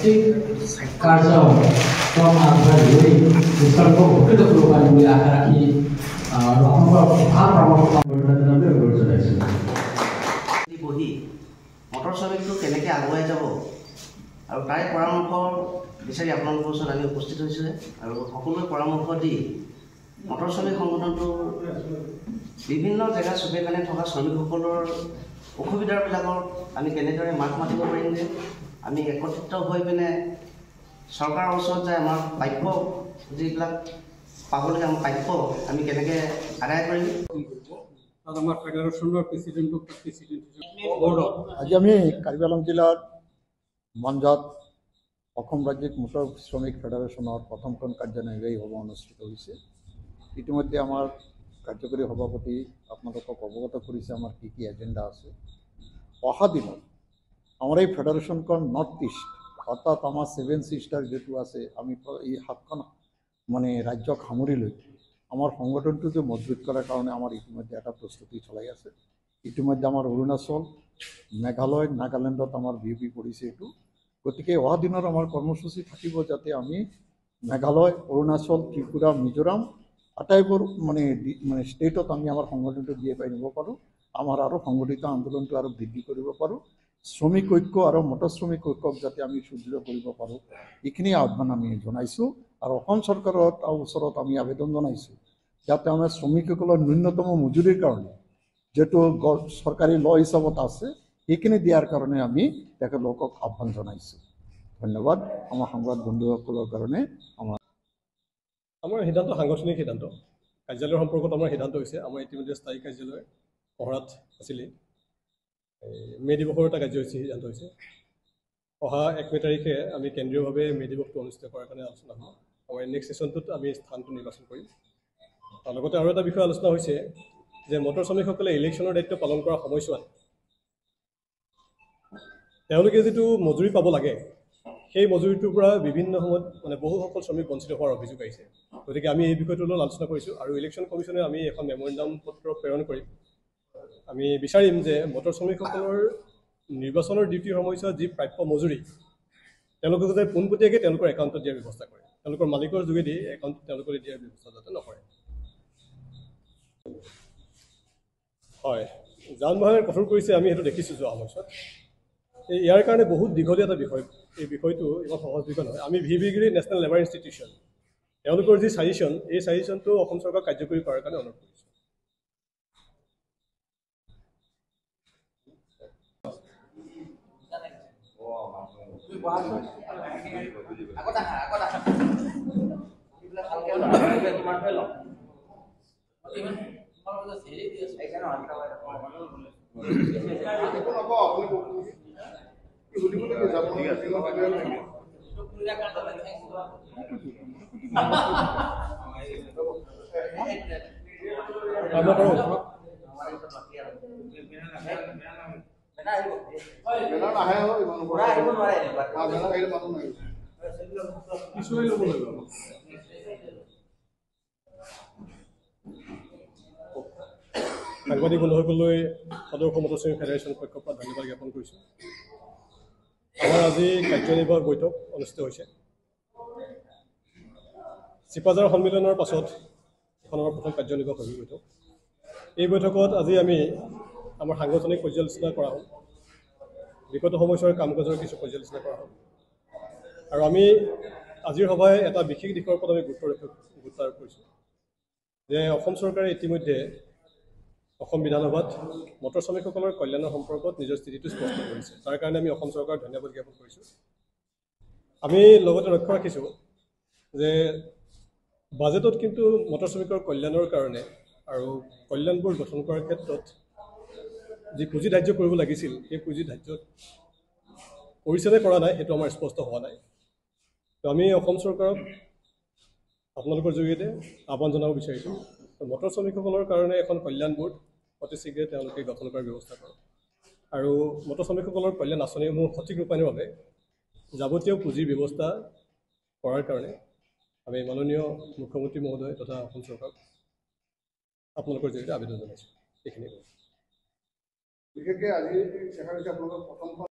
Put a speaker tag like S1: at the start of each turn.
S1: সঠিক কাৰ্যক্ৰম আগবঢ়াই লৈ শ্ৰমিকক উপকৃত কৰিব পাৰিম বুলি আশা ৰাখি আৰু আপোনালোকৰ ভাল পৰামৰ্শ জনাবলৈ অনুৰোধ জনাইছোঁ।
S2: বহি মটৰ শ্ৰমিকটো কেনেকৈ আগুৱাই যাব আৰু তাৰে পৰামৰ্শ বিচাৰি আপোনালোকৰ ওচৰত আমি উপস্থিত হৈছোঁ আৰু সকলোৱে পৰামৰ্শ দি মটৰ শ্ৰমিক সংগঠনটোৰ বিভিন্ন জেগা চুকে কাণে থকা শ্ৰমিকসকলৰ অসুবিধাবিলাকৰ আমি কেনেদৰে মাত মাতিব পাৰিমগৈ, আমি একত্ৰিত হৈ পিনে চৰকাৰৰ ওচৰত যায় আমাৰ প্ৰাপ্য যিবিলাক পাবলগীয়া আমাৰ প্ৰাপ্য আমি কেনেকৈ আদায় কৰিম।
S3: আমাৰ ফেডাৰেশ্যনৰ প্ৰেচিডেণ্টক প্ৰেচিডেণ্ট বৰ্ডত
S4: আজি আমি কাৰ্বি আংলং জিলাৰ মঞ্জাত অসম ৰাজ্যিক মটৰ শ্ৰমিক ফেডাৰেশ্যনৰ প্ৰথমখন কাৰ্যনিৰ্বাহী সভা অনুষ্ঠিত হৈছে। ইতিমধ্যে আমাৰ কাৰ্যকৰী সভাপতি আপোনালোকক অৱগত কৰিছে আমাৰ কি কি এজেণ্ডা আছে। অহা দিনত আমাৰ এই ফেডাৰেশ্যনখন নৰ্থ ইষ্ট অৰ্থাৎ আমাৰ ছেভেন ছিষ্টাৰ যিটো আছে, আমি এই সাতখন মানে ৰাজ্যক সামৰি লৈ আমাৰ সংগঠনটো যে মজবুত কৰাৰ কাৰণে আমাৰ ইতিমধ্যে এটা প্ৰস্তুতি চলাই আছে। ইতিমধ্যে আমাৰ অৰুণাচল, মেঘালয়, নাগালেণ্ডত আমাৰ বিয়পি পৰিছে এইটো। গতিকে অহা দিনত আমাৰ কৰ্মসূচী থাকিব যাতে আমি মেঘালয়, অৰুণাচল, ত্ৰিপুৰা, মিজোৰাম আটাইবোৰ মানে মানে ষ্টেটত আমি আমাৰ সংগঠনটো বিয়পাই নিব পাৰোঁ। আমাৰ আৰু সংগঠিত আন্দোলনটো আৰু বৃদ্ধি কৰিব পাৰোঁ। শ্ৰমিক ঐক্য আৰু মটৰ শ্ৰমিক ঐক্যক যাতে আমি সুদৃঢ় কৰিব পাৰোঁ, এইখিনি আহ্বান আমি জনাইছোঁ। আৰু অসম চৰকাৰৰ ওচৰত আমি আবেদন জনাইছোঁ যাতে আমাৰ শ্ৰমিকসকলৰ ন্যূনতম মজুৰিৰ কাৰণে যিটো চৰকাৰী ল হিচাপত আছে সেইখিনি দিয়াৰ কাৰণে আমি তেখেতলোকক আহ্বান জনাইছোঁ। ধন্যবাদ আমাৰ সংবাদ বন্ধুসকলৰ কাৰণে। আমাৰ
S5: আমাৰ সিদ্ধান্ত সাংগঠনিক সিদ্ধান্ত, কাৰ্যালয়ৰ সম্পৰ্কত আমাৰ সিদ্ধান্ত হৈছে। আমাৰ ইতিমধ্যে স্থায়ী কাৰ্যালয় কহৰাত আছিলেই। মে' দিৱসৰ এটা কাৰ্যসূচী সিদ্ধান্ত হৈছে। অহা 1 মে' তাৰিখে আমি কেন্দ্ৰীয়ভাৱে মে' দিৱসটো অনুষ্ঠিত কৰাৰ কাৰণে আলোচনা হ'ব। আমাৰ নেক্সট ছেশ্যনটোত আমি স্থানটো নিৰ্বাচন কৰিম। তাৰ লগতে আৰু এটা বিষয় আলোচনা হৈছে যে মটৰ শ্ৰমিকসকলে ইলেকশ্যনৰ দায়িত্ব পালন কৰাৰ সময়ছোৱাত তেওঁলোকে যিটো মজুৰি পাব লাগে সেই মজুৰিটোৰ পৰা বিভিন্ন সময়ত মানে বহুসকল শ্ৰমিক বঞ্চিত হোৱাৰ অভিযোগ আহিছে। গতিকে আমি এই বিষয়টোৰ লগত আলোচনা কৰিছোঁ আৰু ইলেকশ্যন কমিশ্যনে আমি এখন মেমৰেণ্ডাম পত্ৰ প্ৰেৰণ কৰিম। আমি বিচাৰিম যে মটৰ শ্ৰমিকসকলৰ নিৰ্বাচনৰ ডিউটিৰ সময়ছোৱাত যি প্ৰাপ্য মজুৰি তেওঁলোকে যাতে পোনপটীয়াকৈ তেওঁলোকৰ একাউণ্টত দিয়াৰ ব্যৱস্থা কৰে, তেওঁলোকৰ মালিকৰ যোগেদি একাউণ্ট তেওঁলোকে দিয়াৰ ব্যৱস্থা যাতে নকৰে। হয়, যান বাহনে কঠোৰ কৰিছে, আমি সেইটো দেখিছোঁ যোৱা সময়ছোৱাত। ইয়াৰ কাৰণে বহুত দীঘলীয়া এটা বিষয়, এই বিষয়টো ইমান সহজ বিষয় নহয়। আমি V V Giri national labour institution তেওঁলোকৰ যি ছাজেশ্যন, এই ছাজেশ্যনটো অসম চৰকাৰক কাৰ্যকৰী কৰাৰ কাৰণে অনুৰোধ কৰিছোঁ। সাংবাদিক বন্ধুসকললৈ সদৌ অসম মটৰ শ্ৰমিক ফেডাৰেশ্যনৰ পক্ষৰ পৰা ধন্যবাদ জ্ঞাপন কৰিছোঁ। আমাৰ আজি কাৰ্যনিৰ্বাহক বৈঠক অনুষ্ঠিত হৈছে। চিপাঝাৰ সন্মিলনৰ পাছত এখন আমাৰ প্ৰথম কাৰ্যনিৰ্বাহক বৈঠক। এই বৈঠকত আজি আমি আমাৰ সাংগঠনিক পৰ্যালোচনা কৰা হ'ল, বিগত সময়ছোৱাৰ কাম কাজৰ কিছু পৰ্যালোচনা কৰা হ'ল আৰু আমি আজিৰ সভাই এটা বিশেষ দিশৰ ওপৰত আমি গুৰুত্ব আৰোপ কৰিছোঁ যে অসম চৰকাৰে ইতিমধ্যে অসম বিধানসভাত মটৰ শ্ৰমিকসকলৰ কল্যাণৰ সম্পৰ্কত নিজৰ স্থিতিটো স্পষ্ট কৰিছে। তাৰ কাৰণে আমি অসম চৰকাৰক ধন্যবাদ জ্ঞাপন কৰিছোঁ। আমি লগতে লক্ষ্য ৰাখিছোঁ যে বাজেটত কিন্তু মটৰ শ্ৰমিকৰ কল্যাণৰ কাৰণে আৰু কল্যাণ বোৰ্ড গঠন কৰাৰ ক্ষেত্ৰত যি পুঁজি ধাৰ্য কৰিব লাগিছিল সেই পুঁজি ধাৰ্য কৰিছেনে কৰা নাই সেইটো আমাৰ স্পষ্ট হোৱা নাই। তো আমি অসম চৰকাৰক আপোনালোকৰ জৰিয়তে আহ্বান জনাব বিচাৰিছোঁ মটৰ শ্ৰমিকসকলৰ কাৰণে এখন কল্যাণ বোৰ্ড অতি শীঘ্ৰে তেওঁলোকে গঠন কৰাৰ ব্যৱস্থা কৰক আৰু মটৰ শ্ৰমিকসকলৰ কল্যাণ আঁচনিসমূহ সঠিক ৰূপায়ণৰ বাবে যাৱতীয় পুঁজিৰ ব্যৱস্থা কৰাৰ কাৰণে আমি মাননীয় মুখ্যমন্ত্ৰী মহোদয় তথা অসম চৰকাৰক আপোনালোকৰ জৰিয়তে আবেদন জনাইছোঁ। এইখিনি
S4: বিশেষকৈ আজি দেখা গৈছে আপোনালোকৰ প্ৰথমখন